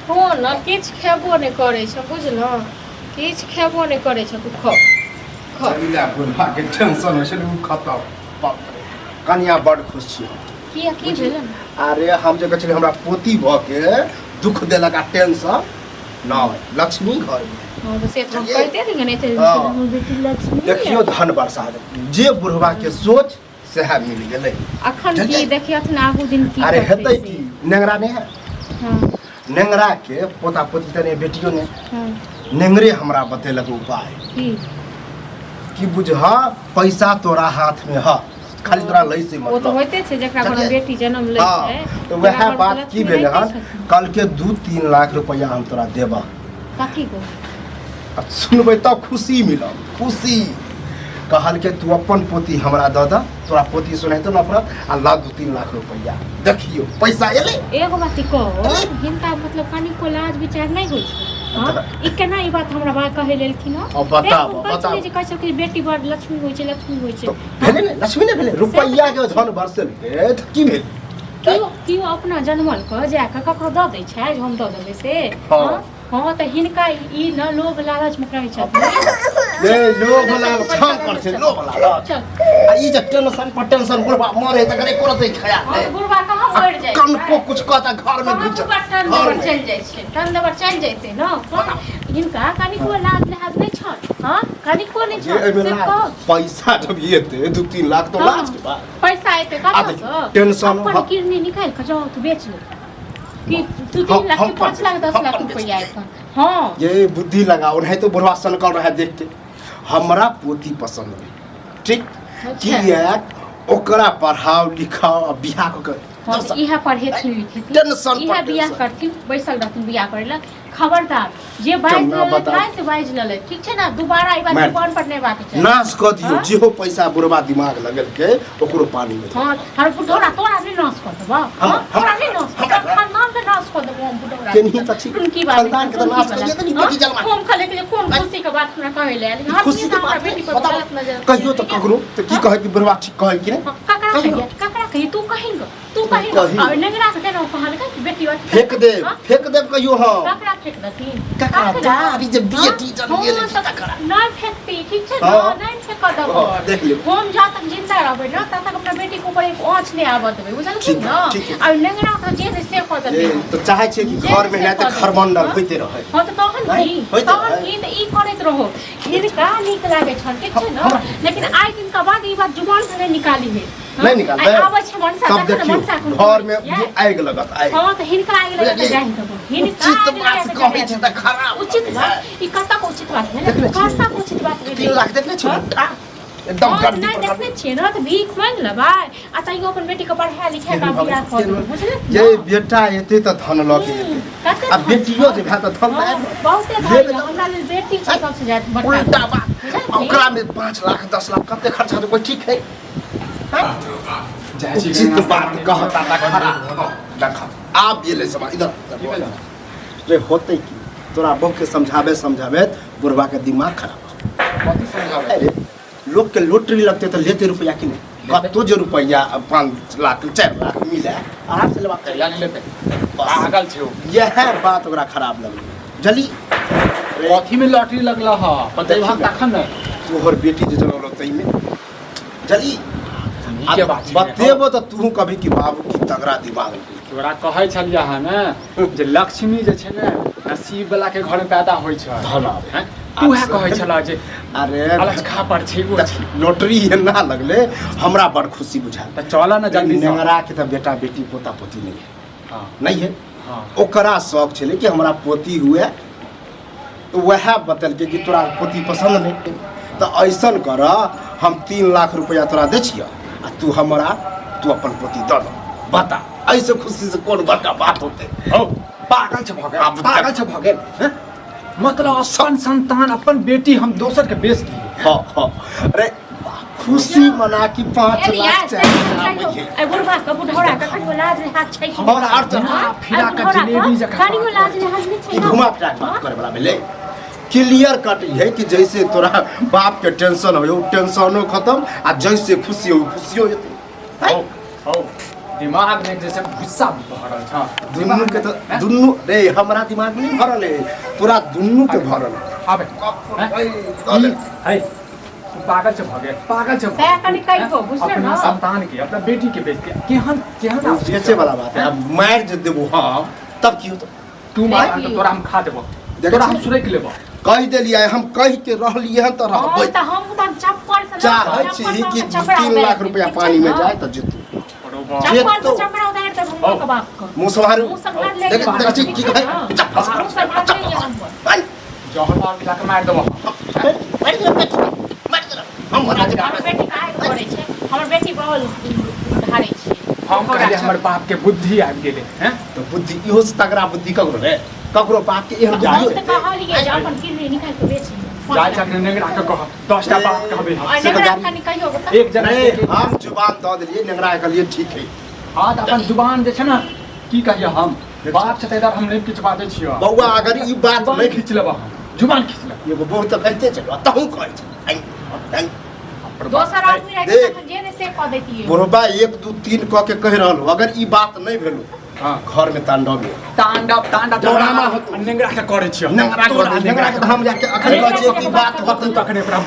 हो ने किछु खेबो नहि करै छै बुझलहुँ किछु खेबो नहि करै छै तू खो खो जमीला बुढ़वा के टेंशन होइ छै ने, उ खतम। बाप रे, कनिया बड खुश छी हम। किया की भेलै? अरे हम जे कहै छलियै हमरा पोती भऽ के दुख देलक आ टेंशन नहि, लक्ष्मी घर में। हँ तऽ से तऽ हम कहिते रहियै ने एते हाँ। हमर बेटी लक्ष्मी देखियौ धन बरसा देलखिन। जे बुढ़वा के सोच सएह मिल गेलै। अखन की बुझलियै? देखियथिन आगू दिन की अरे करतै हेतै से। की, नेंगरा नहि है? हाँ। नेंगरा के पोता पोती तऽ नहि, बेटियो नहि। हाँ। नेंगरे हमरा बतेलक उपाय। की? कि बुझह पैसा तोरा हाथ में ह, खाली तोरा लै से ओ तऽ मतलब। होइते छै जकरा घर बुझलियै? बेटी जन्म लै हाँ, छै तऽ वएह ओकरा घर बात लक्ष्मी की भेलै रहिते हन, छथिन। कल के 2-3 लाख रुपया हम तोरा देबह। कथी को? आ सुनबै तब खुशी मिलत, खुशी। कहलकै तू अपन पोती हमरा दऽ दऽ, तोरा पोती सुनहेतौ नफरत, आ ला 2-3 लाख रुपया। देखियौ पैसा एलै। एगो बात कहो, हिनका मतलब कनिको लाज विचार नहि होइ छै? हाँ? ई केना ई बात हमरा बा कहै लेलखिन हँ? अब बताब, एक कहै बताब। छलियै जे कहै छलखिन बेटी बड़ लक्ष्मी होइ छै, लक्ष्मी होइ छै। तऽ भेलै ने, लक्ष्मी नहि भेलै, रुपैआ के धन बरसेल तऽ की भेल? केओ अपना जनमल कऽ जा कऽ ककरो दऽ दै छै जे हम दऽ देबै से? हाँ। हाँ? हाँ, तऽ हिनका ई न लोभ लालच में रहै छथिन। ए, लोभ लालच छम कर छै, लोभ लालच। चल। आ ई जे टेंशन पर टेंशन, बुढ़बा मरे तऽ करे कोनो तऽ खया हाँ, तऽ बुढ़बा कहाँ मरि जाइ छै? कनको कुछ कहता घर में कहाँ घुस बुढ़बा टन घर देबर में। चलि जाइ छै, टन देबर चलि जैतै ने। हाँ, हिनका कनिको लाज लिहाज नहि छल? हाँ, कनिको नहि जे छल? एहिमे से लाज, कहू। पैसा जब एतै 2-3 लाख तो हाँ। लाज के बात। पैसा एतै आ कतऽ देखियौ, सँ? टेंशन अपन हाँ। किडनी निकालि कऽ जाउ तऽ बेच ले कि दू हम- तीन लाख हम कि 5 लाख 10 हम लाख अपन रुपया एतन। हाँ। ये बुद्धि लगाओ, नहीं तो बुढ़वा सनकल रहे देख के। हमरा पोती पसंद नहीं, ठीक? अच्छा। किएक ओकरा पढ़ाओ लिखाओ आ बियाह कऽ के हाँ, दोसर- इएह पढ़ेथिन लिखेथिन, टेंशन पर इएह बियाह टेंशन। करथिन, बैसल रहथिन बियाह करै लए। खबरदार जे बाजि केना लेलथि बताउ? भाइ से बाजि लेलथि, ठीक छै ने? दोबारा ई बात मारि। जुबान पर नहि बात छै। नाश कऽ दियौ। हाँ? जेहो पैसा बुढ़वा दिमाग लगेलकै ओकरो पानी में। हाँ, हम बुढ़ौरा तोरा नहि नाश कऽ देबौ। हाँ? तोरा नहि नाश कऽ हमरा- देबौ, खानदान के नाश कऽ देबौ हम बुढ़ौरा। केनही तऽ छी। टुनकी बात खानदान के तऽ नाश कऽ देतै ने, हाँ? बेटी जलमा। हम कहले कि जे कोन खुशी के बात हमरा कहै लए आयल? हम खुशी के हमरा बात बेटी पर बताउ। गलत नजर कहियो तऽ ककरो तऽ की हाँ? कहै कि बुढ़वा ठीक कहै कि नहि? हाँ, ककरा कहियो। कहियै? ककरा कहियै? तू कहिन गो, तू कहिन। कही। आ नेंगरा के केना कहलकै कि बेटी बात फेंक देब, हाँ? फेंक देब कहियो हम। ककरा फेंक देथिन? ककरा? दादी जे बेटी हाँ? जन्म गेलै हाँ, छै तऽ तकरा। नहि फेंकती, ठीक छै ने? हाँ। नहि फेंकऽ देबौ। हाँ, देख लेब। हम जा तक जिंदा रहबै ने ता तक अपना बेटी के ऊपर एक आँच नहि आबऽ देबै, बुझलखिन ठीक ने? ठीक है। आ नेंगरा के जे छै से कऽ ए, देथिन। तऽ चाहै छियै कि जे घर में से नहि तऽ कऽ देथिन। खरमंडल हाँ? होइते रहै। हाँ, तऽ तहन नहि, की? होइते तहन रहै। की? तऽ ई करैत रहो, हिनका नीक लागै छनि, ठीक छै ने? लेकिन आइ दिनका बाद ई बात जुबान से नहि निकाली है। नहि निकालबै। आइ आबै छै मनसा, तब तखन ने देखियौ मनसा के घर में छियै। जे आगि लगत आगि। हाँ, तऽ हिनका आगि लगत बुझलियै? जाहि देबो। हिनका उचित आगि बात लगत कहै जाहि छै देबो। तऽ खराब उचित लगै बात, छै। ई कतक उचित बात भेलै? देखने छियै? कतक उचित बात भेलै? 3 लाख देखने छियै? हाँ? मुट्ठा एकदम हाँ, गड्डी नहि पर देखने छियै ने, तऽ भीख मांगि लेबै आ तैयो अपन बेटी के पढ़ा लिखा के बियाह कऽ देबै, बुझलियै? जे बेटा एतै तऽ धन लऽ के एतै। कते आ धन बेटियो छै? जे भए तऽ धन तऽ हाँ, आबि बहुते धन लेब यऽ, तऽ- हमरा लेल बेटी छै सबसे ज्यादा बड़का। उल्टा बात। बुझलियै? ओकरा में 5 लाख 10 लाख कते खर्चा हेतै कोई ठीक है? जाइ छी उचित बात कहता तऽ खराब। देख आब गेलै सामान इधर की भेलै? रे होतै की, तोरा बहू के समझाबे समझाबे बुढ़वा के दिमाग खराब। कथी समझाबै? अरे लोग के लॉटरी लगते तऽ लेते रुपया कि नहीं? कतो जे रुपया 5 लाख 4 लाख मिले आराम से लेबाक चाही। कहिया नहि लेतै, बस। पागल छै ओ। यह बात ओकरा खराब लगलै जली। कथी में लॉटरी लगल ह बतेबह तखन ने। तोहर बेटी जे जनौल ताहिमे जली। नीके बात छै। बतेबो तऽ तू कभी कि बाबू की तगड़ा दिमाग लगलै। तोरा कहै छलियै हँ ने जे लक्ष्मी जे छै ने नसीब वाला के घर में पैदा होइ छै। धन आबै। हैं? तू उएह कहै छलह जे अरे अलचखा पर छै ओ छै। लॉटरी एना लगलै हमरा बड़ खुशी बुझायल। तऽ चलऽ ने जल्दी सँ। नेंगरा के तऽ बेटा बेटी पोता पोती नहीं है। हाँ। नहीं है। हाँ। ओकरा शौक छलै कि हमरा पोती हुए, तऽ वएह बतेलकै कि तोरा पोती पसंद नहीं तऽ ऐसन कर हम 3 लाख रुपया तोरा दै छियह आ तू हमरा तू अपन पोती दऽ दऽ। बता ऐसे खुशी से कोन बड़का बात होतै? हौ पागल छै भऽ गेल, आब पागल छै भऽ गेल, हैं? मतलब अपन संतान अपन बेटी हम दोसर के बेच दिए। हाँ, हाँ। अरे खुशी मना कि 5 एलिया, लाख से चारि लाख कहियो, एहि बुढ़बा के बुढ़ौरा के कनियो लाज लिहाज छै कि हमरा आर तऽ हाँ? फिरा एहि के बुढ़ौरा जिलेबी जकाँ कनियो लाज लिहाज नहि छै कि ने? घुमा फिरा के बात करे वाला भेलै। क्लियर कट है कि जैसे तोरा बाप के टेंशन हो टेंशनो खत्म आ जैसे खुशी हो खुशियो हेतै। हौ, हौ, दिमाग में जैसे गुस्सा भरल छ। दुनू के तऽ दुनू रे, हमरा दिमाग में नहीं भरल है, तोरा दुनू के भरल है। आबे है, तू पागल छ भगे, पागल छ। सएह कनि कहितो, बुझले अपना न? संतान के, अपना बेटी के बेच के केहन केहन आदमी बेचे छ? वाला बात है, अब मार जे देबो हम तब की होतो? तू मार देखी। तऽ तोरा हम खा देबो, देखै तोरा हम छी? सुरैक लेबो। कहि देलियै हम, कहि के रहलियै हन तऽ हँ रहबै। तऽ हम तऽ चप्पल से चाहै छी कि 3 लाख रुपया पानी में जाए तऽ जेतू। चप्पल से जेतौ। चपड़ा उतारि देब हम के बाप के। मुँह सम्हारू। मुँह सम्हार ले। देख देख छी की कहै, चप्पल से मुँह सम्हार ले हमर। मार, जहर मार मिला के मारि देबो। मारि देब बेटी के, मारि देब। हम मरा जेबै। हमर बेटी काहे करै छै? हमर बेटी बहुत धारै छै। हम कहलियै हमर बाप के बुद्धि आबि गेलै हैं। तऽ बुद्धि इहो से तगड़ा बुद्धि ककरो रे, ककरो बाप के एहन हम बुद्धि तऽ कहलियै जे अपन किडनी निकालि कऽ बेच लिअ। जाइ छै नेंगरा के कह, 10टा बात कहबै हम। आ से तऽ नेंगरा गाड़ी- कनि कहियौ तऽ। एक जना रे, के- हम जुबान दऽ देलियै नेंगरा के लिए, ठीक है। हाँ तऽ अपन जुबान जे छै ने, की कहियै हम बाप छै ताहि हम नहि किछु बाजै छियै। बौआ अगर ई बात जुबान नहि खींच लेबऽ हम, जुबान खींच लेबऽ। एगो बहुत तऽ कहिते छै, तहूँ कहै छै। ऐ, ऐ। दोसर आदमी रहै देख। तखन जे ने से कऽ दैतियै। बुढ़बा 1 2 3 कऽ के कहि रहल हो, अगर ई बात नहि भेलो हाँ। घर में तांडव हो। तांडव तांडव ड्रामा होतो। नेंगरा के करै छियै। नेंगरा के तोरा नेंगरा के तऽ हम जाके अखन कहै छियै कि बात होतै। तखने ओकरा।